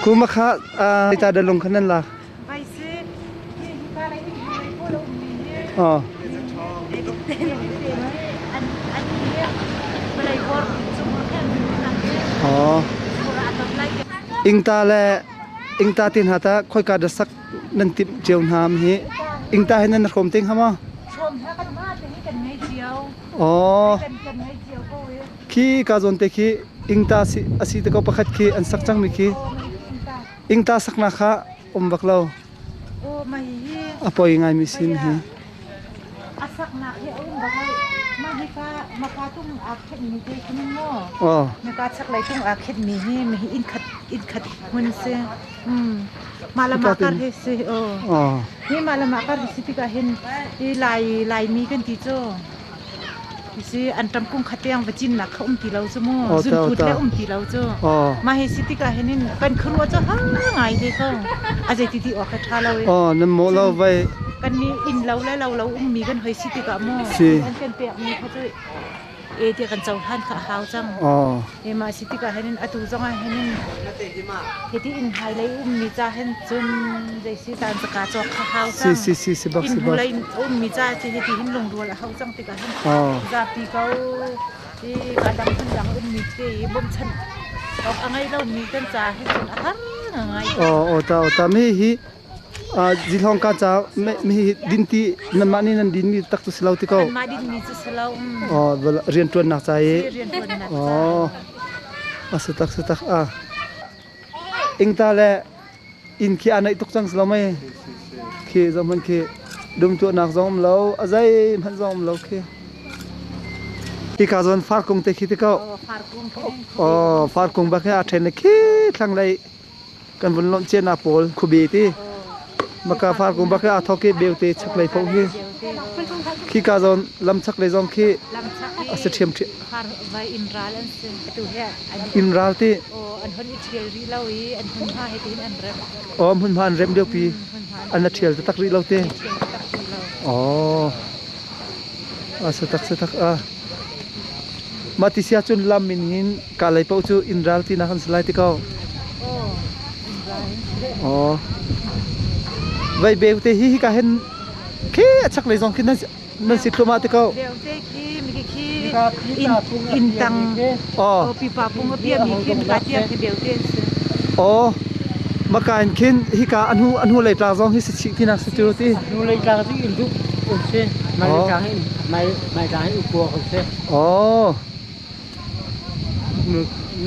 Kuma kha ta da lung khan nan lak. Oh. Oh. Ingta le ingta tin hata khoi ka da sak nan timh cio hna hi ingta he nan hrom ting hama? Oh. Khi ka zawn te khi ingta si asi te ko pakhat khi an sak cang mi khi ingta sakna kha um bak lo. A poi ngai mi sin hi. A saknak hi a um bak ai. Mah hi ka maka tung aa khet mi te khin maw? Oh. Maka chaklei tung aa khet mi hi mi hi inn khat inn khat hmun si. Mm. Mah le mah kar hi si. Oh. Oh. Hi mah le mah kar hi si tikah hin hi Lai Laimi kan ti cu. Si an ṭam kung khat tiang va cinnak kha um ti lo cu mu. Oh, ta, Zunput ta. le um ti lo cu. Oh. Mah hi si tikah hin in kan khuaruah cu ha ngai te ko. A zei ti ti awk he ṭha lo i. Oh, nan mawh lo vai. Kan nih inn lo le lo lo ummi kan hoi si tikah mu. Si. An kan pekmi kha cu e ti kan cohlan kha a hau cang. Oh. E mah si tikah hin atu zong ah hin hiti inn hmailei ummi ca hin cun zei si tan zaka cawk kha hau Si cang. si si si bak Inn si bak. hnulei ummi ca ci hiti hin lungrual a hau cang tikah hin Oh. zapi ko i ka dang phun dang ummi te i bawmchan awk a ngei lomi kan ca hin cun a har ngai. Oh, oh ta oh ta mi hi Zilhawng ka ca mi hi dinti nanmah nih nan dinmi tak cu si lo ti ko. Kanmah dinmi cu si lo. Oh, rianṭuannak ca i. Rianṭuannak ca. Oh, a si tak si tak a. Ingta le inn khi a naih tuk cang si lo mei. Khi zong hman khi dum tuahnak zong um lo, a zei hmanh zong um lo khi. Hika zawn farkung te khi ti ko. Oh, farkung bak hi a ṭhen le khi thlanglei kan vun lonh ciana pawl khuabe ti maka farkung bak a thok i beute chaklei pho hi khi ka zawn lam chaklei zong khi a si ṭhiam ṭhiam vai in ral an si tu he in ral ti an hon i ṭhial rih lo i an hmun hma he tin an rem oh hmun hma an rem deuh pi an la ṭhial tak rih lo te oh a sa tak sa tak a Mah ti si ahcun lam in hin ka lei paoh cu inn ral tinak an si lai ti ko. Aw. Vei beu te hi hika hin khi a chaklei zong khi nan nan si thluahmah ti ko. Beu te khi mi khi inn inn tang Aw. pipa pung a pia mi khi mika tiang khi beu te an si. Aw. Maka in khin hika anhu anhu lei tlang zong hi si chih tinak si cu ti. Nu lei tlang cu inn dup um si. Mai lei tlang in mai mai tlang in ukua um si. Oh.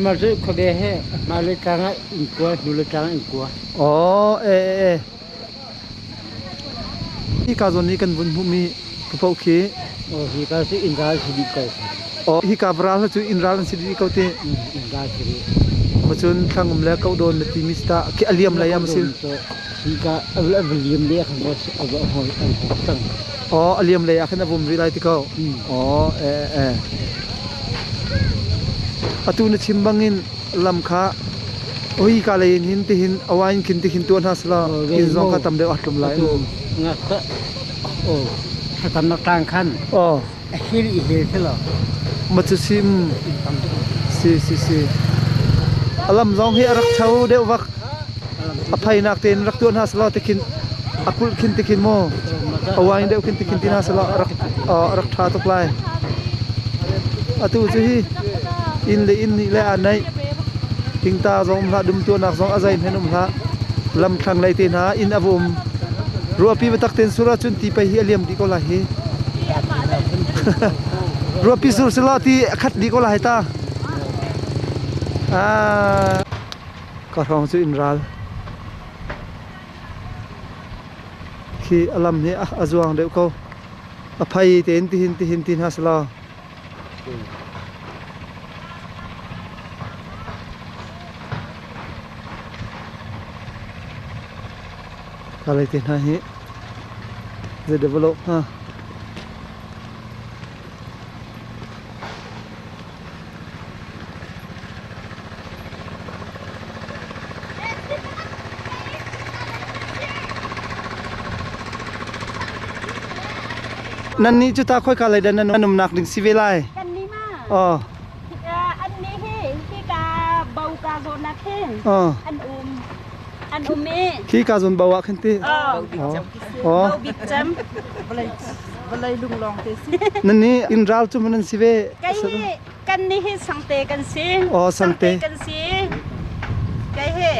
Ma cu khuabe he mai lei tlang ah inn kua nu lei tlang ah inn kua. Oh e e e. Hi ka zawn i kan vun hmuhmi paoh khi Oh hi ka cu inn ral si dih ko. Oh hi ka varal cu inn ral an si dih ko ti. Inn ral si dih. Ma cun thlangum le koh na ti mi sta khi a liam lei am sil. Hika a liam lei ah khan a va hawng cang. Aw, a liam lei ah khan a vum rih lai ti ko. Aw, e e. Atu na chim bangin lam kha oi ka lei in hin tihin awain khin tihin tuah hna selaw inn zong kha tam deuh a tlum lai. Atu nga oh thlacam nak tlang khan oh a hil i hil selaw ma cu sim si si si alam zong hi a rak cho deuh vak A phainak tein rak tuah hna selaw tikhin a kulh khin tikhin mu a wine deuh khin tikhin ti hna selaw a rak a rak ṭha tuk lai. Atu cu hi inn le inn nih le aa naih. Thingta zong um hlah, dumtuahnak zong a zei hmenh um hlah. Lam thlanglei te hna inn a va um. Ruahpi biatak tein sur ahcun ti pei hi a liam dih ko lai hi. Ruahpi sur selaw ti a khat dih ko lai ta. Ah. Ka hrawng cu inn ral. Khi a lam hi a zuang deuh ko. A phei tein tihin tihin ti hna selaw. Ka lei te hna hi zei develop hnga. Nannih cu ta khoika lei dah nan umnak ding si ve lai? Kannih ma? Oh. Annih hi hika bo ka zawtnak hin Oh. an um. An um i. Khi ka zawn bo ah khan ti. Oh. Bo bik cem. Vawlei lunglawng te si. Nan ni inn ral cu man si ve. Kai hi kan ni hi sangte kan si. Oh sangte. Kan si. Kai hi.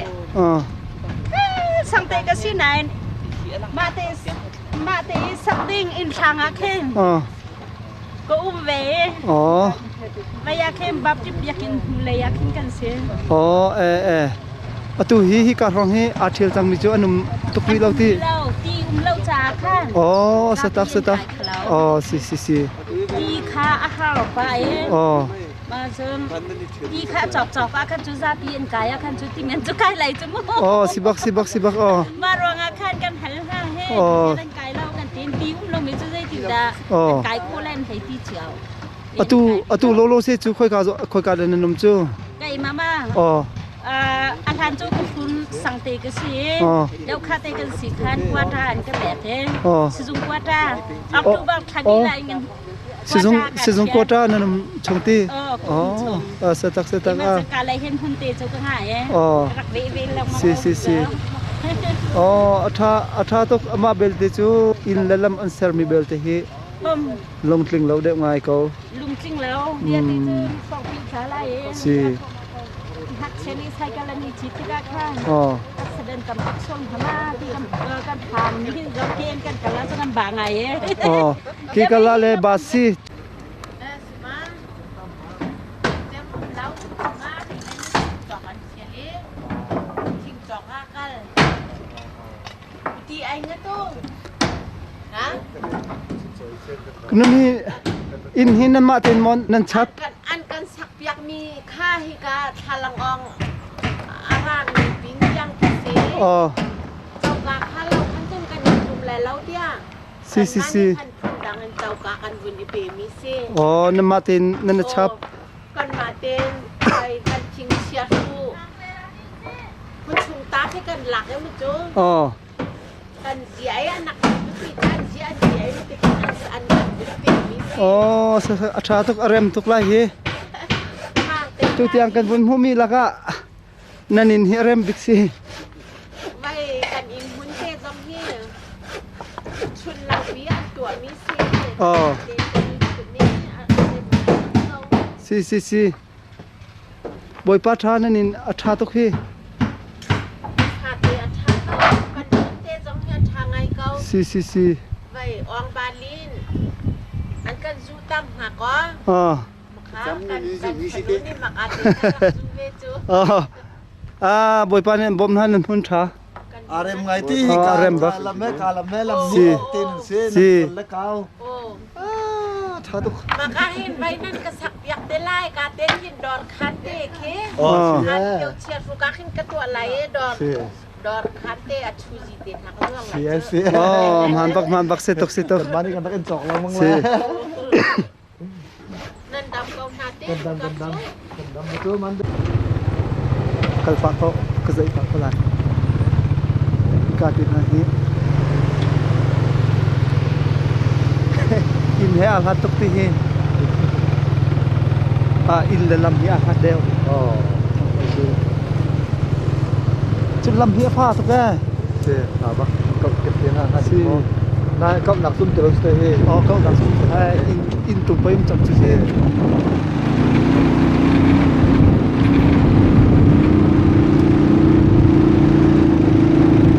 Oh. Sangte ka si nain. Mah te mah te sak ding inn thlang ah khin. Oh. Ka um ve. Oh. Mei ah khin Baptist biakinn hnulei ah khin kan si. Oh eh eh. Atu hi hi ka hrawng hi aa ṭhial cangmi cu an um tuk rih lo ti. Lo ti um lo caah khan. Oh satak satak. Oh si si si. Ti kha a har pa e. Oh. Ma cun ti kha chok chok ah khan cu zapi in kai ah khan cu ti men cu kai lai cu mu. Oh si bak si bak si bak oh. Ma ruang ah khan kan hal ha he. Oh. Kan kai lo kan tin ti um lo mi cu zei ti dah. Oh. Kan kai kho len thei ti chiao. Atu atu lolo se cu khoi ka khoi ka le nan um cu. Kai mama. Oh. A hlan cu ka hlun sangte ka si. Oh. Deuh kha te kan si khan quarter an ka pek he. Oh. Sizung quarter. October thla ni lai ngan. Sizung sizung quarter nan um chung ti. Oh. Satak satak a. Ka lai hen hun te chu ka nga e. Oh. Rak ve ve lang Si si si. Oh, atha atha tuk ama belte cu inn le lam an sermi belte hi lungtling lo deuh ngai ko. Lungtling lo. Bia ti cu songpi thla lai e. Si. Hngakchia nih cycle an i cit tikah khan Oh. accident tam tuk chuang hama ti kan kan phang ni hin zong ken kan kala cu kan ba ngai e. Oh. Ki kala le bus si. Nan hi inn hi nanmah tein maw nan chap? An kan sakpiakmi kha hika thlalangawng a rami pin tiang khi si. Oh. Coka kha lo khan cun kan i tum lai lo tiah. Si si si. Kan phundang in coka kan vun i pemi si. Oh, nanmah tein nan chap. Kanmah tein kan thing chia hru. Hmun ta khi kan lak em cu. Oh. Kan zia i anak ti kan zia an zia i ti kan an kan vun pemi si. Oh, a ṭha tuk a rem tuk lai hi. Tu tiang kan vun hmuhmi lakah nan inn hi a rem bik si. Vai kan inn hmun te zong hi chun lampi an tuahmi si. Oh. Si si si. Bawipa ṭha nan in a ṭha tuk hi. Ṭha te a ṭha ko. Kan hmun te zong hi a ṭha ngai ko. Si si si. Vai ong balin an kan zu tam hnga ko. Ah. Ah. Ah, Bawipa nih an bawmh hna nan hmun ṭha. Arem ngai ti hi Ah, arem bak. Kalam he kalam he lam Si. ni tin si Si. nan le kau. Ah, tha tuk. Maka hin vai nan ka sak piak te lai ka te hin dor khan te khi. Oh, Khan kyo chia ru ka khin ka tua lai e dor. Si. Dor khan te a chu ji te thak ruang Si lai. si. Oh, man bak man bak si tuk si tuk. Mani kan tak in chok lang mang Si. la. Nan dam ko na te. Kan dam kan dam. Kan dam betul man. Kal pah ko ka zaih pah ko lai. Ka ti hna hi. Inn he aa hlat tuk ti hi. Ah, inn le lam hi aa hlat deuh. Oh. Cun lam hi a fa tuk ee. Si, ha bak. Kau kep te na na Si. Na kau nak sum terus te hi. Oh, kau nak sum hai inn inn tung pa um cang cu si.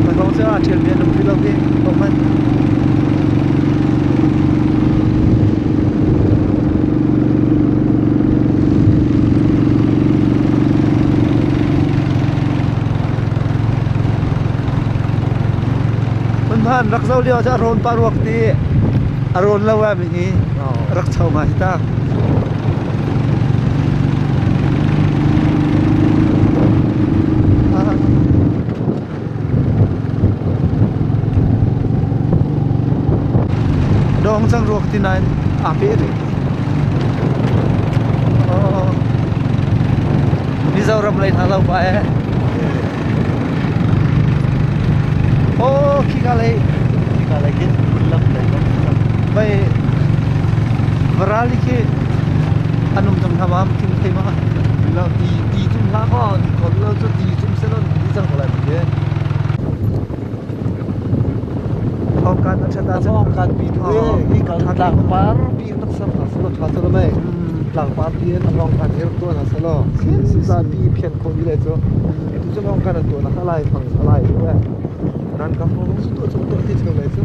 Mà không sẽ là thuyền viên đồng phi lâu đi không anh Hman rak zo lio cu a rawn pah ruak ti a rawn lo ah mi hi rak cho ma hi ta. Dong cang ruak ti nain aa pe rih. Oh. Mizoram lei hna lo pa eh. Oh, khika lei. Khika lei khin lam lei Vai varali khi anum cang hna ma kim thei ma. Lo ti ti tum hla ko ni kon lo chu ti tum se lo ti cang ko lai ke. kan a ṭhat ahcun Lawngkan pi tu e hi kan tlangpar pi tak sam na salo tha salo mai tlangpar pi in lawngkan hi rak tuah na salo zapi phian kho ni le cu tu cu lawngkan an tuah na alai fang alai tu e nan ka fong su tu chu to ti cheu lai cu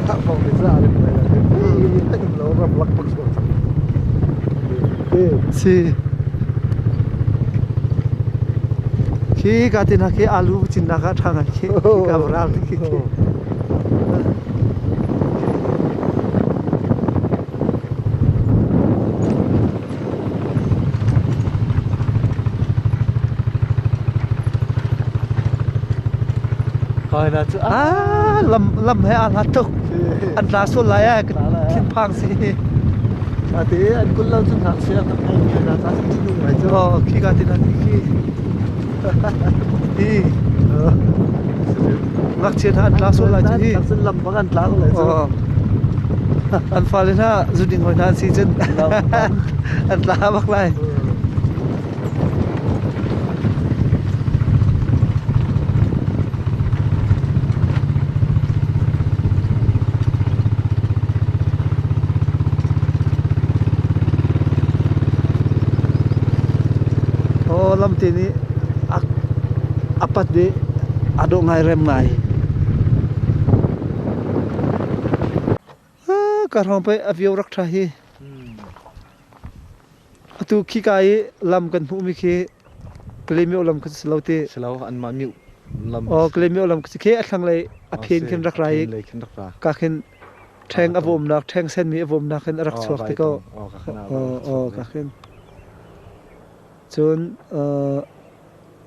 ka fong ni za le mai la lo ram lak pak su Si. Khi ka tin khi alu cinnak ah ṭha ngai khi ka ral khi khi. Kai na cu Ah, lam lam he aa hlat tuk. An tla sual lai eh, thinphang si. Ate an kul lo cun ngakchia kan thei mi na ta sin thinung ngai cu. Oh, khi ka tin khi. Hi. Ngakchia hna an tla sual lai cu hi. Sin lam bang an tla lai cu. An fale hna zuding hoi hna an si cun an tla bak lai. Aw lamte nih a pat i a dawh ngai rem ngai. Ka hrawng pei a vio rak ṭha hi. Atu khika i lam kan hmuhmi khi Kalaymyo lam kha si lo ti. Si lo, anmah mioh lam. Aw, Kalaymyo lam khi khi a thlanglei a phen khin rak ra i ka khin ṭheng a vawmnak, ṭheng senmi a vawmnak khin a rak chuak ti ko. Aw, ka khin. Cun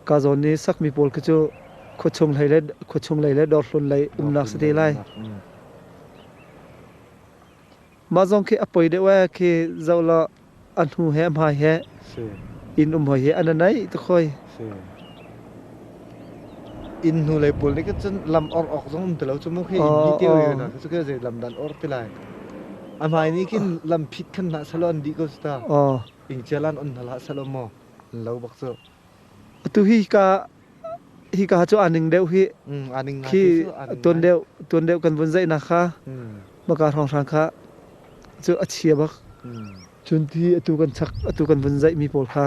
ka zawn i sakmi pawl khi cu khuachung lei le khuachung lei le dawrhlun lei umnak si te lai. Mah zong khi a poi deuh ee khi zoh law a hnu he a hmai he inn um hoi hi an naih tuk hoi. Inn hnu lei pawl nih cun lam or awk zong um ti lo cu mu khi inn hi teo na cu ke zei lam dan or ti lai. A hmai nih khin lam phit khan hlah salo an dih ko su ta. Ing chialan on hlah salo maw an lo bak cu. Atu hi ka hika cu aa ning deuh hi. Aa ning ngai Khi cu aa ning tuan ngai. deuh tuan deuh kan vun zaihnak kha maka hrawnghrang kha cu a chia bak. Cun ti atu kan chak atu kan vun zaihmi pawl kha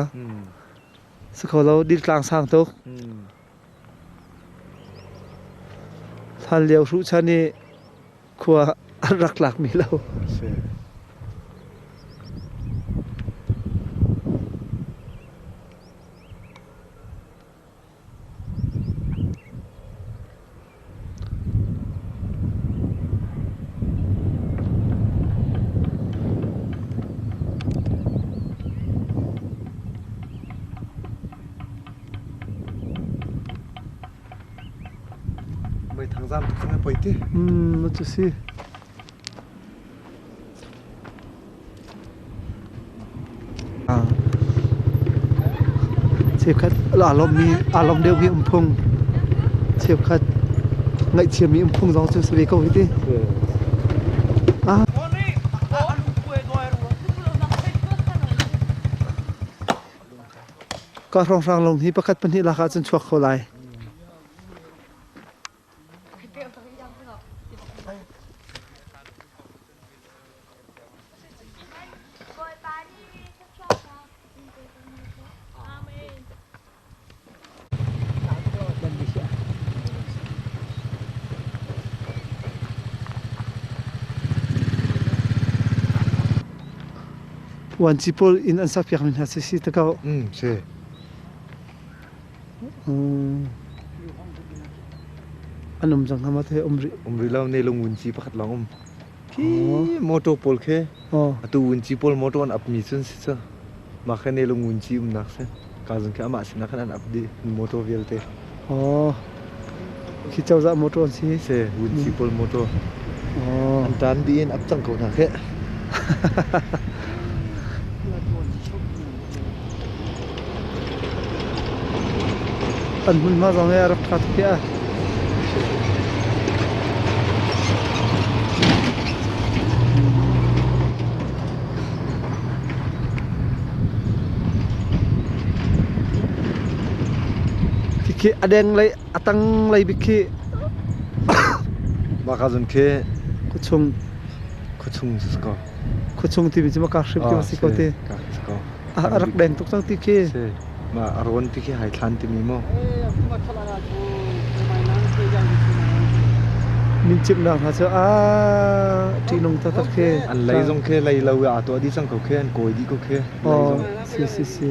si kho lo diltlang sang tuk. Hlan lio hruh chan i khua an rak tlakmi lo. Si. Meithang zaam tuk cang poi ti. Cu si. Cheukhat aa lawmmi aa lawm deuhmi um phung, cheukhat ngaihchiami um phung zong cu si ve ko hi ti. Ka hrawnghrang lawng hi pakhat pahnih lak ahcun chuak kho lai. Vuanci pawl inn an sakpiak mi hna si si te ko. Si. An um cang hnga ma te um rih. Um rih lo ne lung vunci pakhat lawng um. Khi motor pawl khi atu vunci pawl motor an ap mi cun si cu. Mah kha ne lung vunci umnak si. Ka zung khi amah sinah khan an ap dih motor vialte. Oh. Khi cozah motor an si. Si vunci pawl motor. An tan dih in ap cang ko hna khi. An hmunhma zong hi a rak ṭha tuk tiah. Khi a deng lei a tang lei bik khi Mah ka zun khi khuachung khuachung si ko. Khuachung timi cu maka hrim ti si ko te. Ka si ko. A rak deng tuk cang ti khi. Si. Ma a rawn ti khi hai thlan timi mu. Min chimnak hna cu a ṭihnung taktak khi. An lei zong khi lei lo ah tuah dih cang ko khi an kawi dih ko khi. Lei zong. Si si si.